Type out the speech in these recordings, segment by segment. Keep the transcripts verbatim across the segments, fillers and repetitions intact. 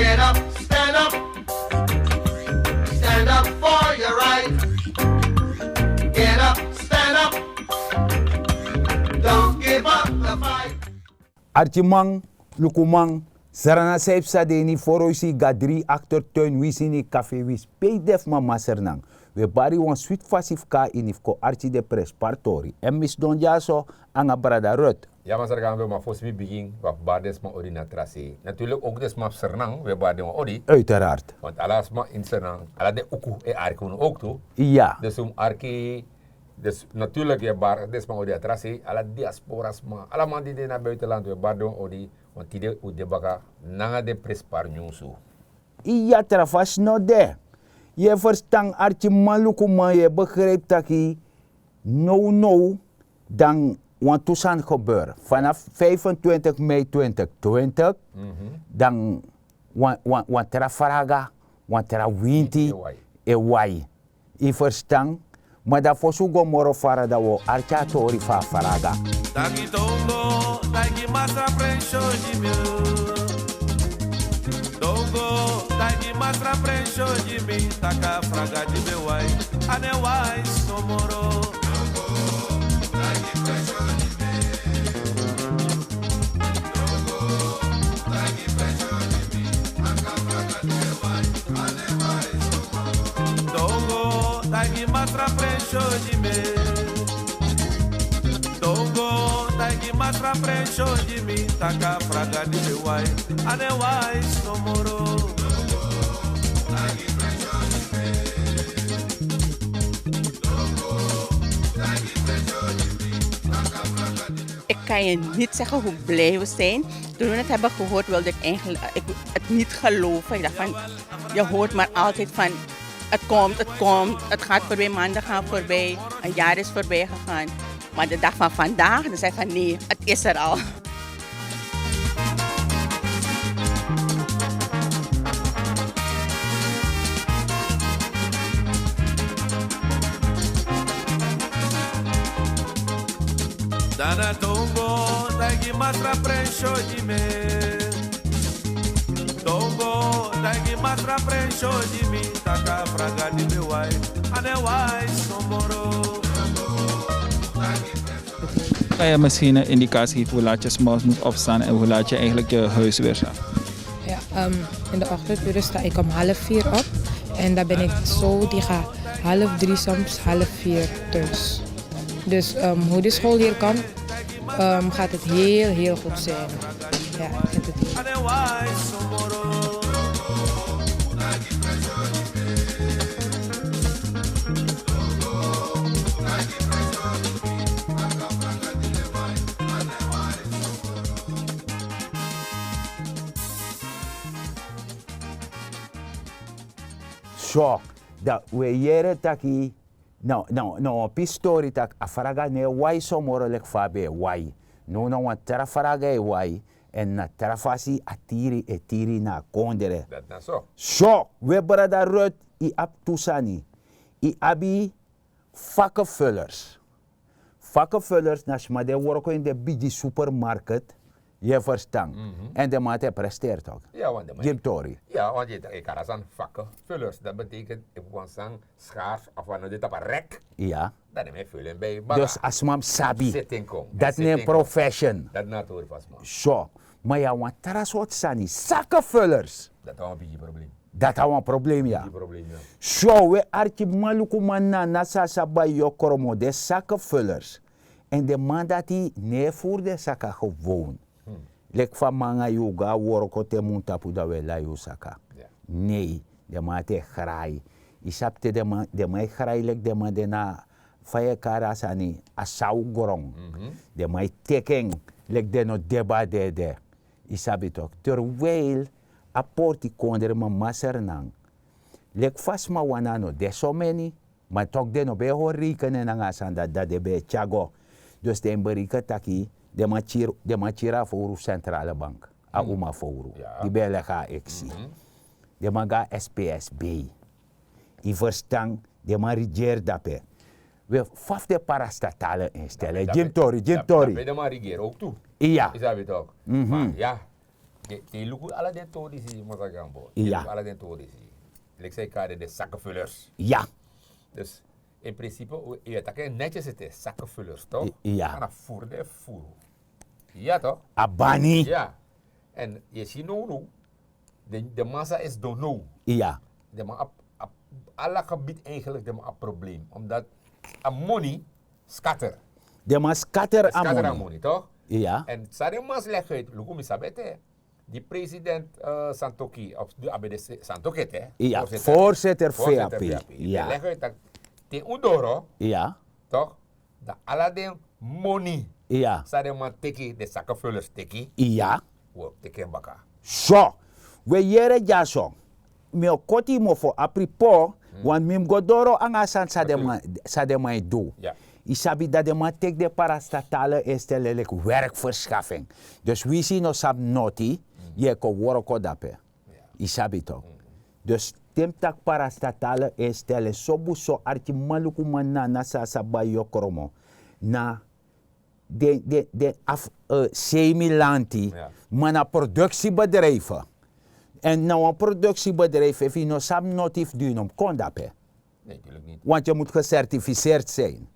Get up, stand up. Stand up for your right. Get up, stand up. Don't give up the fight. Arkiman, lukuman, Sranan san e psa de ini foroisi gadri akter tun wisi ini kafe wisi pe yu de fu mama Sranan. Wi e bari wan switi fasi fu kon na ini fu kon arki den prenspari tori èn mi sidon dyaso nanga brada Ruth. Ya masra Gambe, ma fosi mi bigin wi abi bari den sma odi na tra sei. Naturlik ouk den sma fu Sranan wi e bari den wan odi. Uiteraard. Want ala sma ini Sranan, ala den uku e arki unu ouk tu. Ya. Dus un arki. Dus naturlik yu e bari den sma odi na tra sei, ala diaspora sma, ala man di de na buitenland wi e bari den wan odi. Want tide un de baka nanga den prenspari nyunsu. Iya, tra fasi no de. Yu e ferstan, arkiman, lukuman, yu e begripi taki nownow dan wantu sani gebeur. Vanaf vijfentwintig mei twintig twintig, dan wan tra fraga, wan tra winti e wai. Yu ferstan? Ma dan fosi un go moro fara dan un o arki a tori fu a fraga. Taki tongo, taki masra prensi o gi mi. Tongo, taki masra prensi o gi mi. Taki a fraga di mi e wai, a no e wai so moro. Tongo, taki prensi o gi mi. Tongo, taki prensi o gi mi. Taki a fraga di mi e wai, a no e wai so moro. Tongo, taki masra prensi o gi mi. Tongo, taki masra prensi o gi mi. Taki a fraga di mi e wai, a no e wai so moro. Ik kan je niet zeggen hoe blij we zijn. Toen we het hebben gehoord, wilde ik eigenlijk ik, het niet geloven. Ik dacht van, je hoort maar altijd van, het komt, het komt, het gaat voorbij, maanden gaan voorbij, een jaar is voorbij gegaan. Maar de dag van vandaag, dan zei van nee, het is er al. Dana tongo, taki masra prensi o gi mi. Tongo, taki masra prensi o gi mi. Taki a fraga di mi e wai, a no e wai so moro. Kan je misschien een indicatie geven hoe laat je 's morgens moet opstaan en hoe laat je eigenlijk je huis weer gaat? Ja, ehm, in de ochtend, dus sta ik om half vier op. En dan ben ik zo tegen half drie, soms half vier thuis. Dus, ehm, hoe de school hier komt, ehm, gaat het heel, heel goed zijn. Ja, ik vind het heel. So, dan wi e yere taki, no, no, no, wan pisi tori taki a fraga no e wai so moro leki fa a ben e wai. Now na wan tra fraga e wai, èn na tra fasi a tiri e tiri na a kondre. Dati na so. So, wi e brada Ruth, yu abi tu sani. Yu abi vakkenvullers. Vakkenvullers na sma di e wroko ini den bigi supermarket. Yu e ferstan? Èn den man dati e presteri tok. Gi mi tori. Ya, want yu e kari a sani vakkenvullers, dati betekent efu wan sani skars of wan no de tapu a rek, ya, dan den man e vul en bij baka. Dus a sma mus sabi. Dati na en profession. Dati na a tori fu a sma. So, ma yu abi wan tra sortu sani, zakkenvullers. Dati na wan bigi probleem. Dati na wan probleem, ya. So wi e arki man, luku man, na na san a sa bai yu o kromo, den zakkenvullers. Èn den man dati no e furu den saka gewoon. Leki fa mi nanga yu go na worko te mun tapu dan wi e lai yu saka. Nei, den man dati e grai. Yu sabi te den man, den man e grai leki den man de na, fa yu e kari a sani, a saw gron. Den man e teki en leki den no deba dede. Yu sabi tok, terwijl a portikondre mama Sranan, leki fa sma wani, a no de someni. Ma tok den no ben e hori reikenen nanga a sani dati, dan den ben e tyari go. Dus den e bereken taki den man kiri, den man kiri a fowru fu Centrale Bank, a uma fowru di ben e legi a eksi. Den man go na S P S B. Yu ferstan? Den man rigeri dape. We, fa fu den parastatale instellen. Gi mi tori, gi mi tori. Dape den man rigeri ook tu. Iya. Yu sabi tok. Ma ya, Te yu luku ala den tori disi, Masagambo. Yu luku ala den tori disi. Leki san yu kari den sakefullers. Ya. Dus in principe yu e taki en netjes, ete sakefullers, toch? Ya. Ana furu den furu. Ya, toch? A bani. Ya. En yu e si now now, den man san e sidon now. Ya. Den man abi, ala gebied eigenlijk den man abi probleem, omdat a moni scatter. Den man scatter a moni, toch? Ya. En san den man leg uit, luku, mi sabi ete, di president Santoki of di abd Santoki ete, voorzitter vap, ya, leg uit taki te un doro, ya, toch, dan ala den moni, ya, san den man teki, den sakefullers teki, ya, wi o teki en baka. So, wi e yere dyaso. Mi o koti yu mofo, apripo, want mi mus go doro nanga a sani san den man e du. Yu sabi dati den man teki den parastatale instellen leki werkverschaffing. Dus winsi yu no sabi noti, yu e kon wroko dape. Yu sabi tok. Dus te mi taki parastatale instellen, so bun, so arkimanlukuman, na na san a sa bai yu o kromo. Na den, den, den af, semi lanti, ma na produksibedrijfe. Èn na wan produksibedrijfe, efu yu no sabi noti fu du, yu no mus kon dape. Want yu mus gesertifiseerd zijn.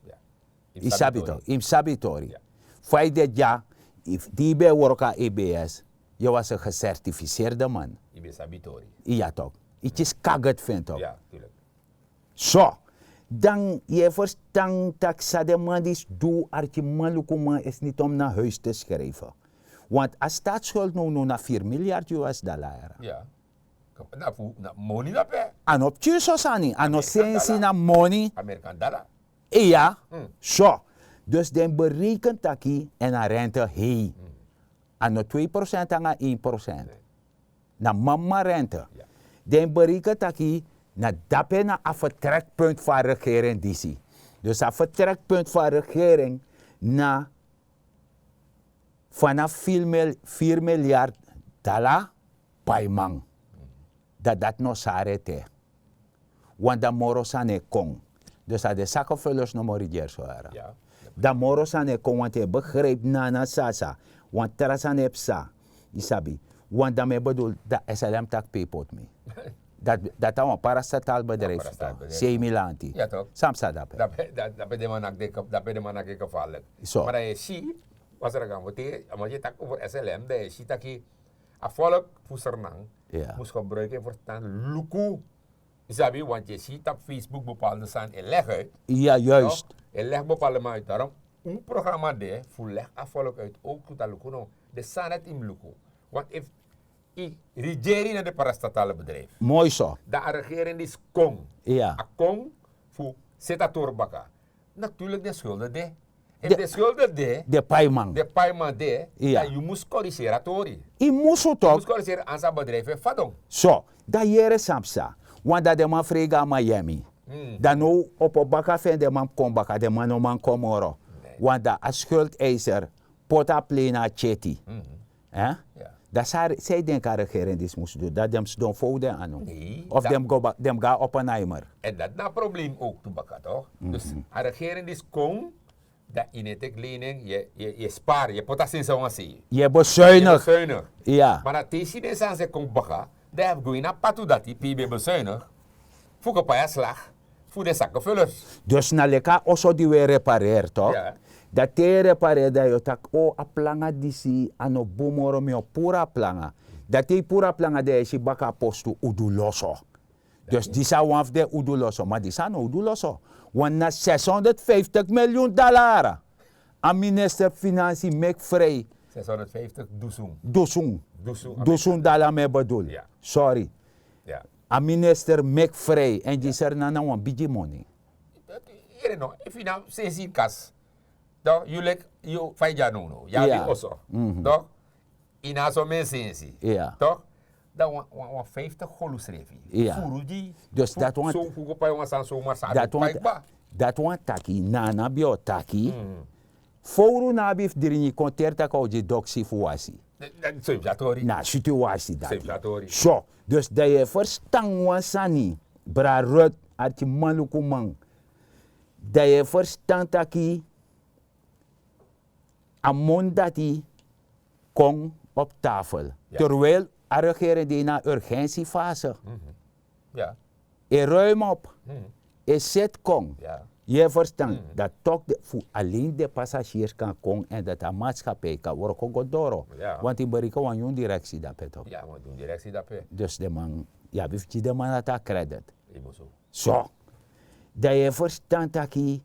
Yu sabi yu mus sabi yu tori. Fa yu de dya, di yu ben e wroko na ebs, yu was en gesertifiseerde man. Yu ben sabi yu tori. Ya tok. Yu kisi kaget fu en tok. So, dan yu e ferstan taki san den man disi du, arkimanlukuman, is niet om naar huis te schrijven. Want a staatsschuld now now na vier miljard us dollar. Na fu na moni dape. A no pikin so sani, a no sensi, na moni. Amerikan dala. Iya. So, dus den bereken taki en a rente hei. A no twee procent nanga één procent. Na mama rente. Den bereken taki na dape na a vertrekpunt fu a regering disi. Dus a vertrekpunt fu a regering na vanaf vier miljard dala paiman. Dan dati no sari ete. Want dan moro sani e kon. Dus a de sakefullers no moro e gerso yara. Dan moro sani e kon, want yu e begrijpi nana sasa. Want tra sani e psa. Yu sabi. Want dan mi e bedul, dan slm taki pe yu poti mi. Dati a wan parastatal bedrijf. Semi lanti. San psa dape? Dape den man naki gevaarlijk. Ma dan yu e si, wasragan, yu e taki over slm, dan yu e si taki a volk fu sernan mus gebruiki en verstan, luku. Yu sabi, want yu e si tapu Facebook bepaalde sani e leg uit. Ya, juist. E leg bepaalde man uit. Daarom un programma de fu leg a volk uit ook tu ta luku no. De sani dati yu mus luku. Want efu yu regeri na de parastatale bedrijf, moi so, dan a regering disi kon, a kon fu seti a tori baka. Natuurlik den skulden de. Efu den skulden de, den paiman de, dan yu mus koriseri a tori. Yu mus tok. Yu mus koriseri, ansa bedrijf e fadon. So, dan yere san psa. Want dan den man frei go na Miami. Dan now opo baka fu en, den man kon baka, den man no man kon moro. Want dan a skuldeiser poti a plei na a tyeti. Dan san yu denki a regering disi mus du? Dan den mus sidon fow den anu? Of den mus go na Oppenheimer? En dati na a probleem ook tu baka, toch? Dus a regering disi kon, dan yu no e teki lening, yu e spar, yu e poti a sensi na wan sei. Yu e bezuinig. Ma na te yu si den sani e kon baka, dan yu abi go ini a patu dati pe yu ben bezuinig fu kon pai a slag fu den sakefullers. Dus na leki a oso di wi e repareri, tok? Dan te yu e repareri, dan yu o taki, o, a planga disi a no bun moro, mi o puru a planga. Dan te yu puru a planga, dan yu e si baka a postu uduloso. Dus disi a wan fu den uduloso, ma disi a no uduloso. Want na zeshonderdvijftig miljoen dollar a minister finansi meki frei. Zeshonderdvijftig dusun. Dusun. Dusun dala mi e bedul. Sorry. A minister meki frei, en gi sernan na wan bigi moni. Yere no, efu yu na sensi kas, dan yu leki yu fa yu de ya now now, yu abi oso. Dan yu na so meki sensi, tok? Dan wan vijftig golu srefi furu gi. Dus dati wan taki, nana ben o taki, fowru no abi fu dringi, kon teri tak' a o gi doksi fu wasi. Na a situasi dati. So, dus dan yu e ferstan wan sani, bra Ruth, arkimanlukuman. Dan yu e ferstan taki a moni dati kon op tafel, terwijl a regering de ini a urgentiefase. E ruim op. E seti kon. Yu e verstan? Dati toki fu alen den passasiers kan kon èn dati a maatskappij kan wroko go doro. Want yu bereken wan nyun direksi dape toki. Dus den man, yu abi fu gi den man dati a credit. So, dan yu e verstan taki,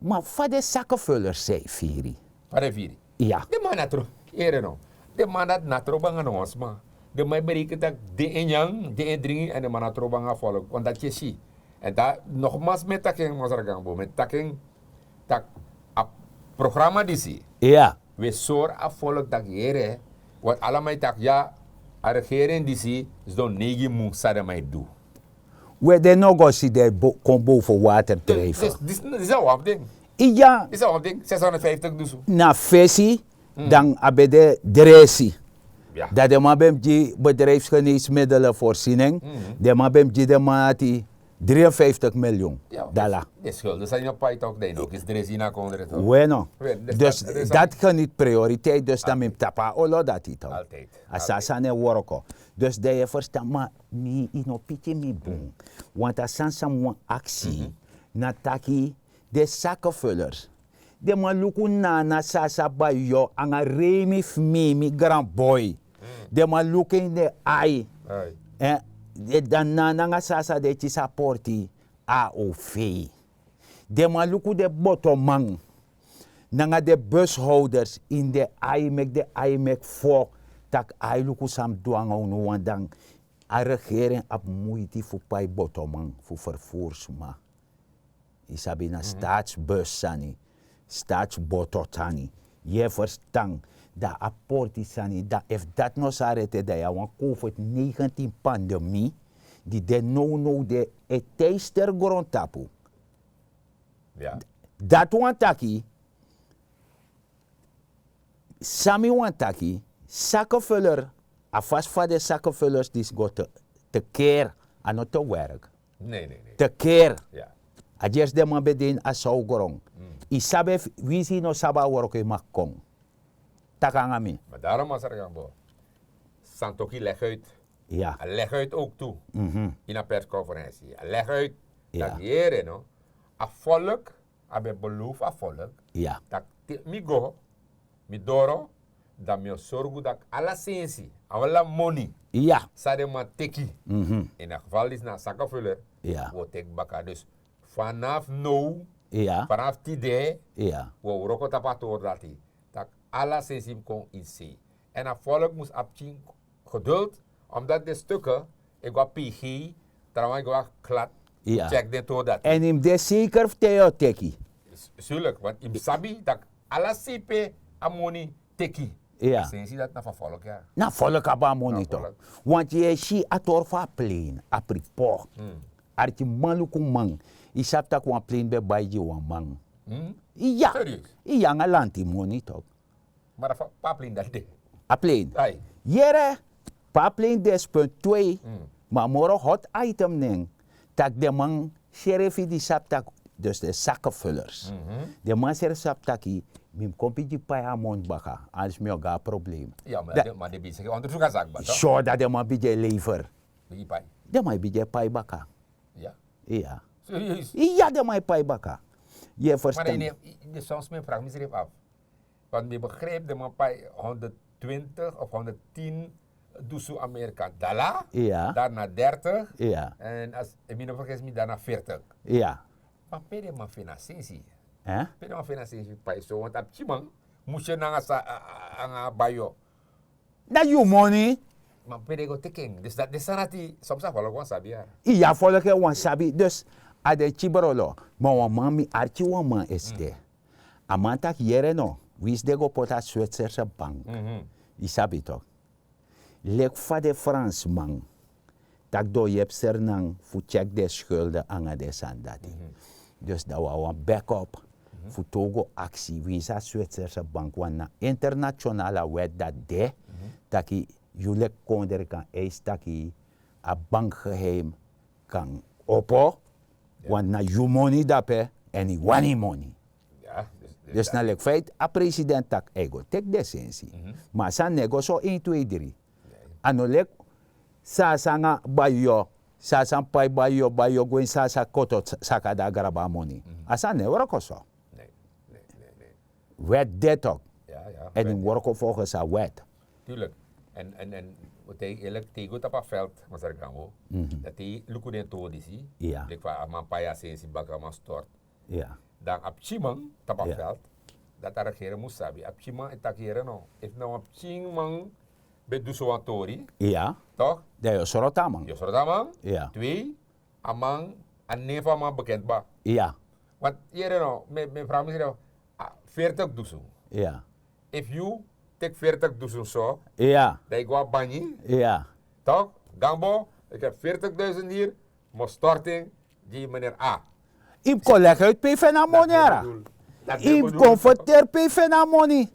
ma fa den sakevullers e firi? Fa den firi? Ya. Den man na tro ere no. Den man dati na tro banga no wan sma. Den man e bereken taki den e nyan, den e dringi èn den man na tro banga a volk, want dati yu e si. Èn dan nogmals mi e taki en masra gambo, mi e taki en taki a programa disi, ya, wi e sori a volk taki yere, want ala man e taki ya, a regering disi sidon neigi mun san den man e du. We den no go si den kon bow fu water drijfen. Disi na wan fu den. Iya. Disi na wan fu den seshonderdvijftig dusu. Na fesi, dan a ben de dresi. Dan den man ben mus gi bedrijfsgeneesmiddelen voorziening. Den man ben mus gi den man ati dri en vijftig miljoen dala. Den skulden san yu no pai tok, dan yu no kisi dresi ini a kondre tok. We no. Dus dati geniet prioriteit, dus dan mi mus tapu a olo dati tok. A sani e wroko. Dus dan yu e verstan, ma mi, yu no piki mi bun. Want a sani san mi wani aksi na taki, den sakevullers, den man luku nana, sasa, bayo anga reimi fu mi, mi granboy. Den man luku en ini den ai. Dan nana anga sasa den e kisi a porti, a o fei. Den man luku den botoman nanga den bushouders ini den ai, meki den ai meki fo, taki ai luku san mi du nanga unu, want dan a regering abi muiti fu pai botoman fu vervoer sma. Yu sabi, na staatsbus sani, staatsboto sani. Yu e verstan? Dan a porti sani, dan efu dati no sari ete, dan yu a wan covid negentien pandemie di de nownow de e teister grontapu. Dati wani taki, san mi wani taki, sakevuller, a fasi fa den sakevullers disi go te, te care, a no te werk. Te care. A gersi den man ben de ini a sowgron. Yu sabi efu winsi yu no sabi a wroko yu mag kon taki nanga mi. Ma darom masra gambo, Santoki leg uit. A leg uit ook tu ini a persconferentie, a leg uit taki yere no, a volk, a ben belofu a volk taki te mi go, mi doro, dan mi o sorgu taki ala sensi, ala moni san den man teki, in a geval disi na a sakevuller, wi o teki baka. Dus vanaf now, vanaf tide, wi o wroko tapu a tori dati, taki ala sensi mus kon ini sei. Èn a volk mus abi pikin geduld, omdat den stukken e go a pg, trawan e go a glad, check den tori dati. Èn yu mus de zeker fu te yu o teki. Zulik, want yu mus sabi taki ala sei pe a moni teki, a sensi dati na fu a volk ya. Na volk abi a moni tok. Want yu e si a tori fu a plein, a pripo, arkimanlukuman, yu sabi taki wan plein ben bai gi wan man. Iya. Iya, nanga lantimoni tok. Ma dan fa a plein dati de? A plein. Yere, fa a plein de is punt twee. Ma a moro hot item nen, taki den man srefi di sabi taki, dus den sakevullers, den man srefi sabi taki mi mus kon bigin pai a moni baka, anders mi o go na problem. Ya, ma den, ma den bigin sreki ondersuku a saki baka. So dati den man bigin e lever. Bigin pai. Den man e bigin e pai baka. Ya. Iya. Serieus? Iya, den man e pai baka. Yu e verstan? Ma den, den soms mi e vraag misrefi af. Want mi begrijp den man pai honderdtwintig of honderdtien dusu Amerika dala. Iya. Daarna dertig. Iya. En als, en mi no vergis mi, daarna veertig. Iya. Ma pe den man feni a sensi? Hè? Pe den man feni a sensi pai so, want a pikinman mus e nanga sa, a, a, nanga bayo. Na yu moni. Ma pe den go teki en? Dus dati den sani dati soms a volk wani sabi ya. Iya, a volk e wani sabi. Dus a de kibrolo. Ma wan man, mi arki wan man esde. A man taki yere no, winsi den go poti a Zwitserse bank. Yu sabi tok. Leki fa den Fransman taki den o yepi Sranan fu check den skulden nanga den sani dati. Dus dan wi abi wan backup fu te wi go aksi, winsi a Zwitserse bank, want na internationala wet dati de, taki yu leki kondre kan eisi taki a bankgeheim kan opo, want na yu moni dape, èn yu wani yu moni. Ya, dus, Dus na leki fa a president taki a e go teki den sensi. Ma a sani no e go so ein twee dri. A no leki san a sani nanga bayo, san a sani pai bayo bayo gwe ini san a sani koto, saka dan a graba a moni. A sani no e wroko so. Wet de tok. Èn yu mus wroko folgens a wet. Tuurlijk. En en en te yu eerlijk te yu go tapu a veld masargango, dan te yu luku den toon disi, leki fa a man pai a sensi baka a man stort. Dan a pikinman tapu a veld, dati a regering mus sabi a pikinman e taki yere no, efu na wan pikinman ben du sowan tori, tok, dan yu o sroto a man. Yu o sroto a man. Twee, a man, a nen fu a man bekend kba. Want yere no, mi e fraga misrefi, fertik dusun. Efu yu teki fertik dusun so, dan yu go na banyi, tok, gambo, eki fertik dusun hiri, mi o storting gi meneer a. Yu mus kon legi uit pe yu feni a moni yara. Yu mus kon ferteri pe yu feni a moni.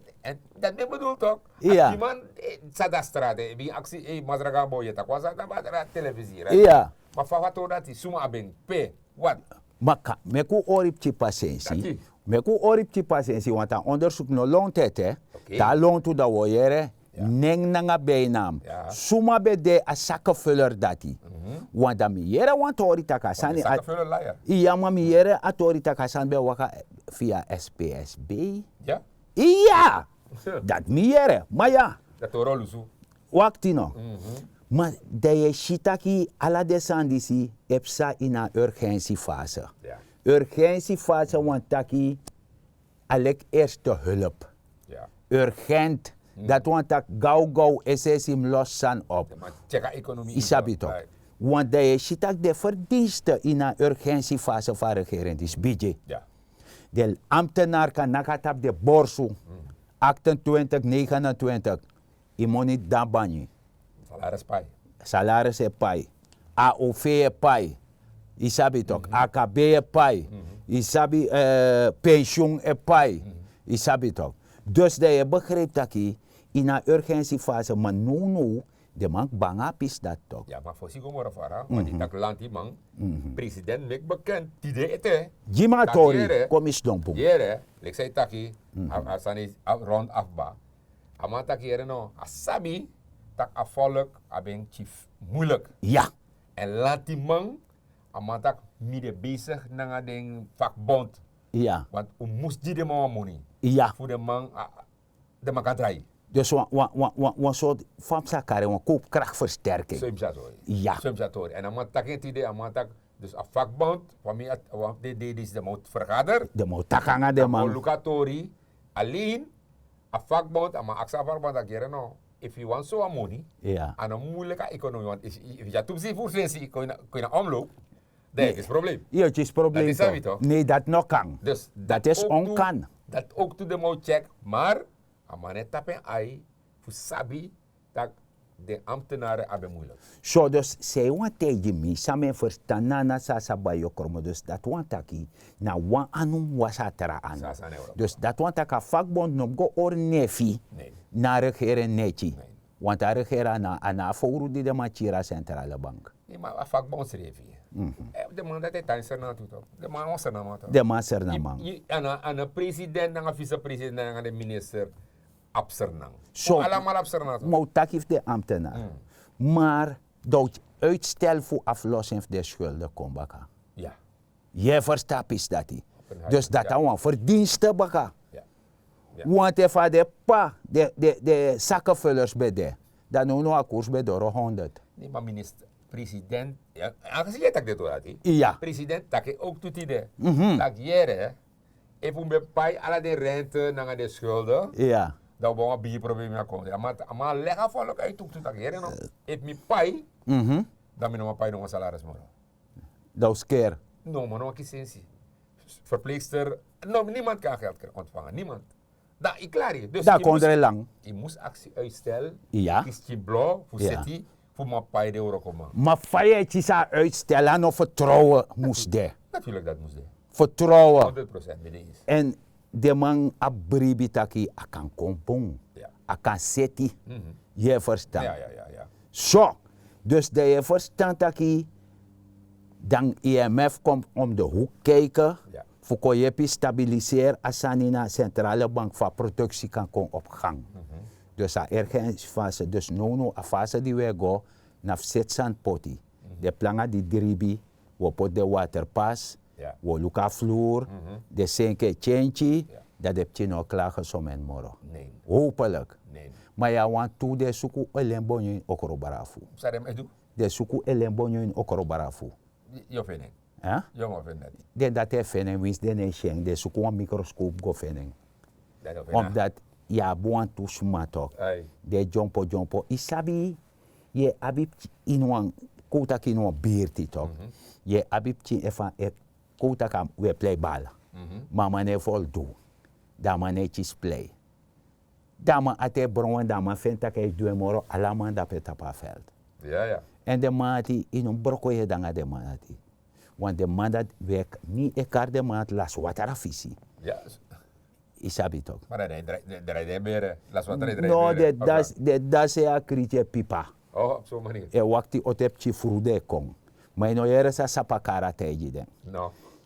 Dati mi e bedul tok. A pikinman, san de a strati, e bin aksi masra gambo yu e taki wan sani tapu a televisi. Ma fa fu a tori dati suma a ben pe? Wat? Ma meki un hori pikin pasensi. Meki un hori pikin pasensi want a ondersuku no lontu ete. Te a lontu dan un o yere nen nanga beinam. Suma ben de a sakefuler dati? Want dan mi yere wan tori tak' a sani. Iya, ma mi yere a tori tak' a sani ben waka via spsb. Iya. Dati mi yere ma ya. Wakti no. Ma dan yu e si taki ala den sani disi e psa ini a urgensi fase. Urgensi fase wani taki a leki erste hulp. Urgent. Dati wani taki gawgaw esesi mus losi sani op. Yu sabi toki. Want dan yu e si taki den ferdinste ini a urgensi fase fu a regering disi bigi. Den ambtenari kan naki na tapu den borsu. Aktentwintik negenentwintik. Yu moni didon na banyi. Salaris e pai. Aov e pai. Yu sabi toki akb e pai. Yu sabi pensiun e pai. Yu sabi toki. Dus dan yu e begripi taki ini a urgensi fase ma nownow den man kba nanga a pisi dati toki. Ma fosi go moro fara ma di taki lantiman, president meki bekend tide ete. Gi mi a tori. Kon mi sidon bun. Yere, leki san yu taki, a sani rond afba. A man taki yere no a sabi tak' a folk a ben kisi muilik. Ya. Èn lantiman, a man taki mi de besigi nanga den vakbond. Want un mus gi den man wan moni. Fu den man, den man kan drai. Dus wan sortu fa mi sa kari en wan koopkrakti fersterking. So yu mus a tori. Ya. So yu mus a tori èn a man taki en tide a man taki, dus a vakbond, fa mi a wan fu den dei disi den man o fergader. Den man o taki nanga den man. Luku a tori. Alen a vakbond a man aksi a vakbond a gere no, efu yu wani so wan moni, a no muiliki a ekonomi want efu yu a tu psi furu fesi kon yu na omlow, dan yu e kisi problem. Yu e kisi problem. Nei, dati no kan. Dati e si on kan. Dati ouk tu den man o tyek. Mar a man no e tapu en ai fu sabi tak' den ambtenari abi en muiliki. So dus san yu wani taigi mi san mi e ferstan na na san a sa bai yu o kromo dus dati wani taki na wan anu mus wasi a tra anu. Dus dati wani taki a vakbond no mus go hori nefi na a regering neti. Want a regering a na a fowru di den man kiri a sentrale bank. Nei ma a vakbond srefi, den man dati e tan ini sernan tu tok. Den man no sernanman tok. Den man sernanman. A na president nanga visepresident nanga den minister abi sernan. So ma un taki fu den ambtenari. Mar dan un uitstel fu aflossing fu den skulden kon baka. Yu e ferstan a pisi dati. Dus dati na wan ferdinste baka. Want efu a de p'pa den sakefullers ben de, dan nownow a koers ben doro honderd. Nei ma minister, president, angesi yu e taki den tori dati. President taki en ouk tu tide. Taki yere, efu un ben pai ala den rente nanga den skulden, dan un ben wan bigi problem ini a kondre. A man legi a folok uituk tu taki yere no, efu mi pai, dan mi no man pai no wan salaris moro. Dan un sker. No man no wan kisi sensi. Verpleegster, no niemand kan geld ontvangen niemand. Dan yu klari dus dan a kondre lang. Yu mus aksi uitstel, yu kisi yu blo fu seti fu man pai den wrokoman. Ma fa yu e kisi a uitstel a no fertrowen mus de. Natuurlik dati mus de. Fertrowen. Èn den man abi bribi taki a kan kon bun, a kan seti. Yu e ferstan? So dus dan yu e ferstan taki dan imf kom om de hoek kijken. fu kon yepi stabiliseri a sani na sentrale bank fu a produksi kan kon op gang. Dus a ergensi fase dus nownow a fase di wi e go na fu seti sani poti den planga di dribi, wi o poti den waterpas, wi o luku a fluru, den senki e tyentyi, dan den pikin no o klage somen moro. Hopeliki. Ma yu a wantu den suku elen bonyo ini okrobrafu. Den suku elen bonyo ini okrobrafu. Den dati e feni en winsi den no e si en den suku wan mikroskopu go feni en. Omdati yu abi wantu sma toki den dyompo dyompo yu sabi, yu e abi pikin ini wan, kon un taki ini wan birti toki, yu e abi pikin efu a kon un taki a wi e plei bala, ma a man no e foldu, dan a man no e kisi plei. Dan a man ati e bron wan dan a man feni tak' a e du en moro ala man dape tapu a veld. Èn den man ati yu no mus broko yu ede nanga den man ati. Want den man dati wi e mi e kari den man ati lasi watra fisi. Yu sabi toki? No, den dasi e a kriti e pipa. E wakti ote pikin fru den e kon. Ma yu no yere san sapakara taigi den.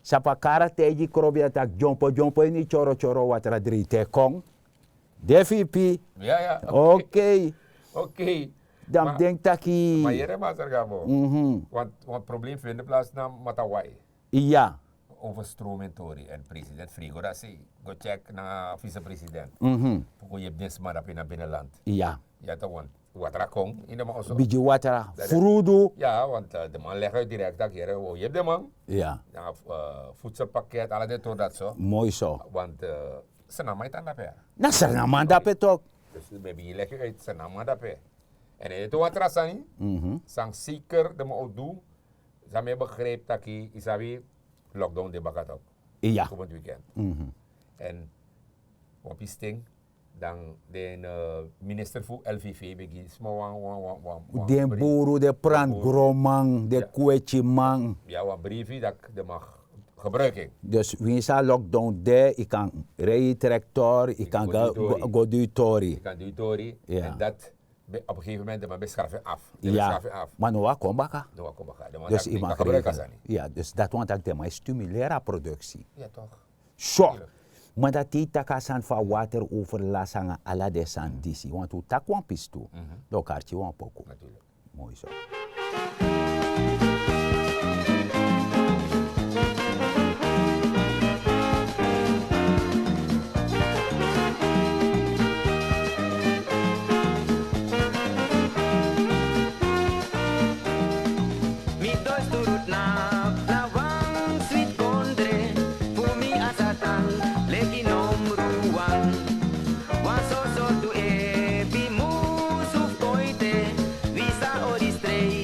Sapakara taigi krobi a taki dyompo dyompo ini tyoro tyoro watra dri te kon. De fu yu pi. Okei. Dan mi denki taki ma yere masargabo. Wan problem fu en de plasi na matawai. Iya. Over stromen tori en president frigo dasi go tyek na visepresident fu go yepi den sma dape na bineland. Iya. Watra kon ini de man oso bigi watra frudu. Ya want de man legi uit direkti taki yere wi o yepi den man. Ya. Futselpaket ala den tori dati so. Moi so. Want srnaman e tan dape. Na srnaman dape tok. Dus mi e bigin legi uit srnaman dape. Èn en ete wan tra sani san seker den man o du. San mi e begripi taki yu sabi, lockdown de baka tok. Iya. Komend weekend. Èn wan pisting dan den minister fu lvv bigin sma wan wan wan wan den buru den prangroman den kwetiman. Ya wan brifi daki den mag gebruiki en. Dus winsi a lockdown de yu kan rei yu trektor yu kan go du yu tori. Yu kan du yu tori. Èn dati ben op en gegeven moment den man ben skrafu en afu. Ya. Ma no wan kon baka. Dus yu mag rei kan. Ya dus dati wan taki den man e stimuleri a produksi. So. Ma dati yu taki a sani fu a water overlasi nanga ala den sani disi wantu un taki wan pisi tu. Dan un karti wan poku. Moi so. Mi dostu rutnap na wan switi kondre. Fu mi a satan leki nomru wan. Wan so sortu ebi musu fu koite. Wi sa ori strei.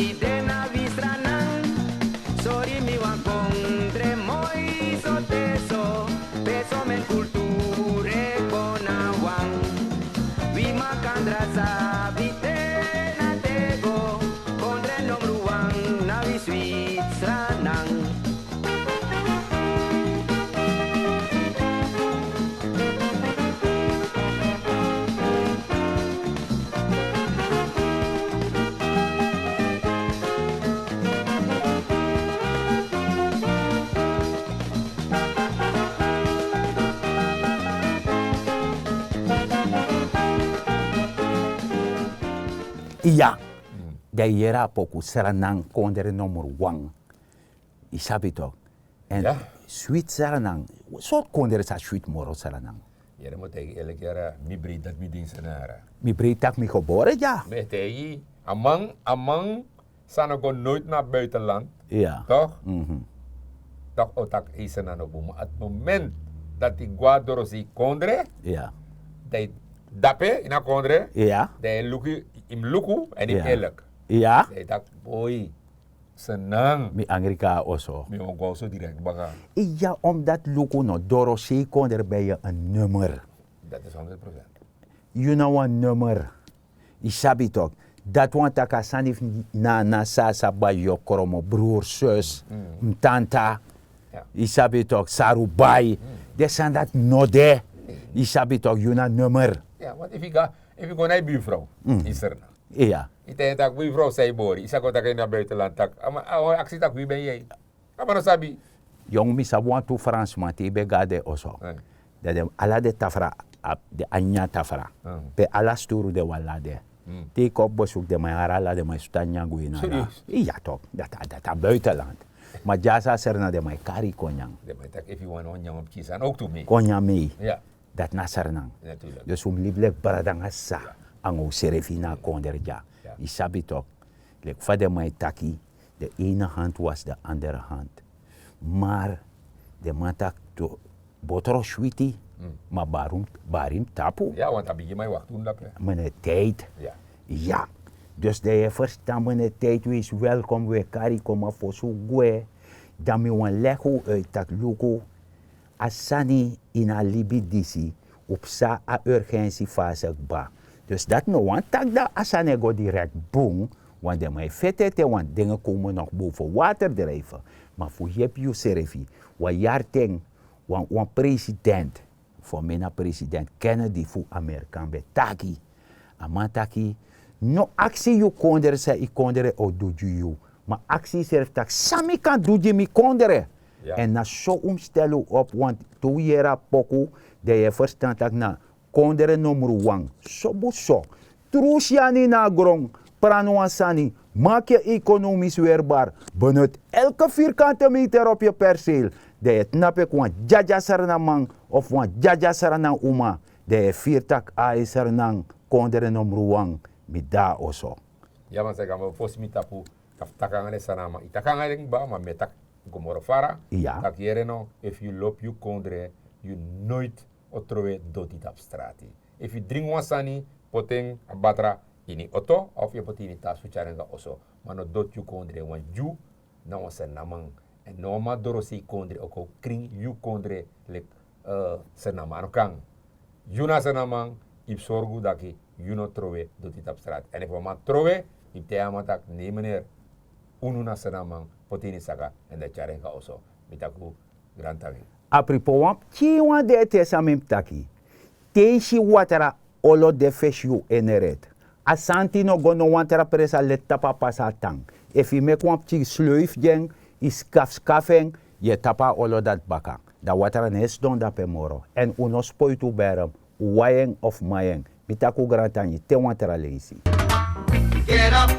Ide na wi Sranan, sori mi wan kondre moi so te so, pe so men kulture kon na wan. Wi makandra sabi te na tego, kondre nomru wan na wi swit Sranan. Iya, dan yu yere a poku Sranan kondre nomru wan. Yu sabi tok. Èn swit Sranan, sortu kondre sa swit moro Sranan? Yere, mi o taigi eleki yara, mi breiti dati mi de ini Sranan yara. Mi breiti tak' mi gebore dya. Mi e taigi a man, a man san no go noiti na buitenland. Tok'? Tok' o taki ei Sranan no bun, ma a moment dati yu go na dorosei kondre, dan yu dape ini a kondre, dan yu e luku, yu mus luku èn yu mus eleki. Dan yu taki boi, Sranan. Mi angri kon na oso. Mi o go na oso direkt baka. Iya, omdat luku no, dorosei kondre ben yu en nummer. Dati is honderd procent. Yu na wan nummer. Yu sabi tok. Dati wani taki a sani fu nana, sasa, bai, yokro, mi broer, zus, mi tanta. Yu sabi tok, sarubai. Den sani dati no de. Yu sabi tok, yu na nummer. Ya, want efu yu go, efu yu go na yu buurvrouw, yu Sranan. Iya. Yu taigi en taki, buurvrouw, san yu bori? Yu sa go taki ini a buitenland taki, a man, a o aksi taki wi ben yu. A man no sabi. Yongu, mi sabi wantu Fransman, te yu ben go na den oso. Dan den, ala den tafra, a, den a nyanyan tafra. Pe ala sturu de wan lade. Te yu kon besuku den man e hari a lade, man e sutu a nyanyan gwe ini ala. Iya tok, dati a, dati a buitenland. Ma dya so a Sranan den man e kari yu kon nyan. Den man e taki efu yu wani wan nyanyan pikin sani, ook tu mi. Kon nyan mi. Dati na Sranan. Dus un mus libi leki brada nanga sisa nanga unsrefi na a kondre dya. Yu sabi tok. Leki fa den man e taki, de ene hand was de andere hand. Maar den man taki, botro switi, ma bari mus tapu. Ya, want a bigi man e wakti unu dape. Mene Tijd. Ya. Dus dan yu e ferstan, mene Tijd, wees welkom, wi e kari yu kon, ma fosi un gwe, dan mi wani legi un uit taki luku, a sani ini a libi disi, un psa a urgentie fase kba. Dus dati no wani taki dati a sani e go direkt bun, want den man e feti ete, want dingen komen nog boven water drijven. Ma fu yepi yusrefi, wan yari ten, wan, wan president, fu mi na President Kennedy fu Amerika, ben taki. A man taki, no aksi yu kondre san yu kondre o du gi yu, ma aksi yusrefi taki, san mi kan du gi mi kondre? Èn na so un mus stel un op, want te un yere a poku, dan yu e ferstan taki na kondre nomru wan. So bun so. Trus yu anu na gron, prani wan sani, maak yu economisch weerbaar, benut elke vierkante meter op yu perceel. Dan yu e tnapu enke wan dyadyasra na man of wan dyadyasra na uma. Dan yu e firi taki ai Sranan kondre nomru wan, mi de na oso. Ya, man, saka, ma fosi mi tapu, taki nanga den Sranan man, yu taki nanga den kba, ma mi e taki go moro fara. Taki yere no, efu yu lobi yu kondre, yu noiti o trowe doti tapu strati. Efu yu dringi wan sani, poti en, a batra, ini oto, of yu e poti ini tasu tyari en go na oso. Ma no doti yu kondre, want yu na wan Sranan man. Èn no wan man dorosei kondre o kon krin yu kondre leki, eh, Sranan man no kan. Yu na Sranan man, yu mus sorgu taki yu no trowe doti tapu strati. Èn efu wan man trowe, yu mus taigi a man taki, nee meneer, unu na Sranan man, poti ini saka, èn dan tyari en go na oso. Mi taki un grantangi. A propos wan pikin wan de ete san mi mus taki. Te yu si watra olo de fesi yu ini ret, a santi no go no wan tra presi, a leti tapu a pasa a tan. Efu yu meki wan pikin sleuf gi en, yu skafu skafu en, yu e tapu a olo dati baka. Dan watra no e sidon dape moro. Èn un no spoiti un berm, un wai en of mai en. Mi taki un grantangi te wan tra leisi. Get up,